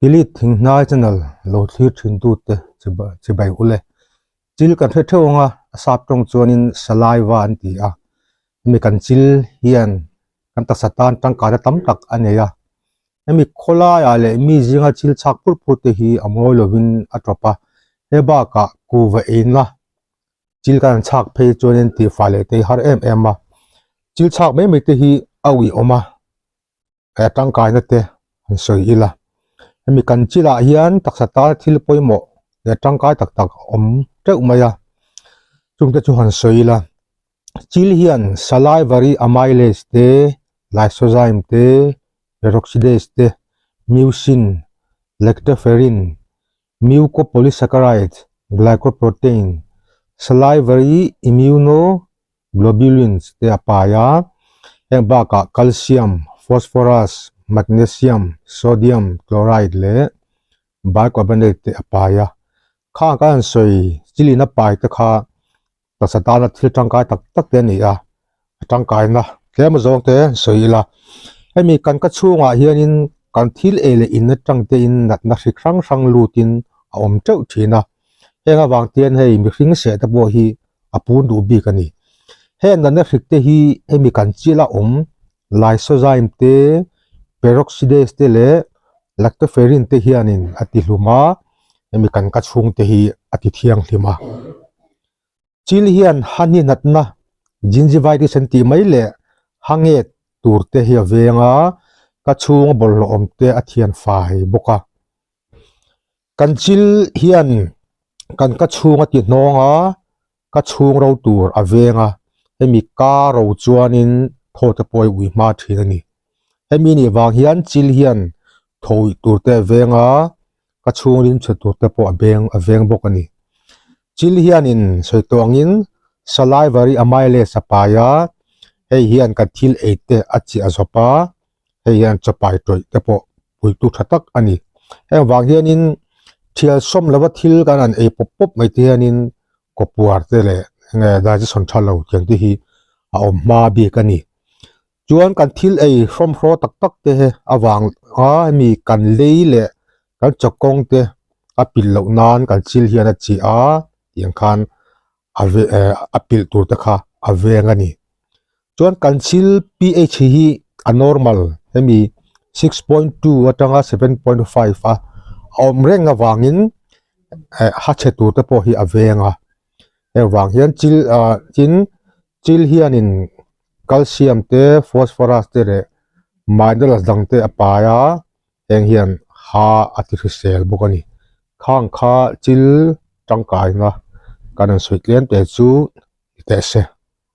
Delete Thinghnai channel lo thlir thin tute chibai ule. Chil kan hre theuh anga a sap tawng chuanin saliva an ti a, hemi kan chil hian kan taksa tan tangkaina tam tak a nei a. Hemi khawlaiah leh mi zinga chil chhak phur phur te hi a mawi lovin a tawp a, he bakah kuhva eina chil kan han chhak phei chuanin tihfai leh te hi har em em a, chil chhak mai mai te hi a uiawm a. a tangkaina te han sawi ila hemi kan chilah hian taksa tan thil pawimawh leh tangkai tak tak a awm teuh mai a chungte chu han sawi ila chil hian salivary amylase te lysozyme te peroxidase te mucin lactoferrin mucopolysaccharide glycoprotein salivary immuno globulins te a pai a, heng bakah calcium, phosphorus, magnesium, sodium, chloride leh bicarbonate te a pai a. Khang kan han sawi chilin a pai te kha taksa tana thil tangkai tak tak te a ni a, a tangkaina tlem azawng te sawi ila. Hemi kan ka chhungah hianin kan thil ei leh in atang tein natna hrik hrang hrang lutin a awm teuh thin a, heng avang te hian hei mihring seh te pawh hi a pun duh bik a ni. Heng natna hrik te hi hemi kan chila awm lysozyme te, peroxidase te leh lactoferrin te hianin a ti hlum a, hemi kan ka chhung te hi a ti thianghlim a. Chil hian hani natna gingivitis an tih mai leh hanget tur te hi a veng a, ka chhung a bawlhhlawh awm te a thian fai bawk a. Kan chil hian kan ka chhung a ti hnawng a, ka chhung ro tur a veng a, hemi ka ro chuanin thaw te pawh a ui hma thin a ni. Hemi nih vang hian chil hian thaw uih tur te a veng a, ka chhung rim chhe tur te pawh a beng a veng bawk a ni. Chil hianin sawi tawh angin salivary amylase a pai a, hei hian kan thil ei te a chiah zawp a, hei hian chapai tawih te pawh puitu tha tak a ni. Heng vang hianin thial sawm lova thil kan han ei pawp pawp mai te hianin kawpuar te leh enge digestion tha lo tiang te hi a awm hma bik a ni. Chuan kan thil ei hrawmhraw tak tak te avang a hemi kan lei leh kan chawkawng te a pilh loh nan kan chil hian a chi a tiang khan a ve eh a pilh tur te kha a veng a ni. Chuan kan chil pH hi a normal hemi 6.2 atanga 7.5 a awm reng avangin eh ha chhe tur te pawh hi a veng a heng vang hian chil ah tin chil hianin calcium te phosphorus te leh minerals dang te a pai a heng hian ha a ti hrisel bawk a ni khang kha chil tangkaina kan han sawi tlem te chu ni teh se.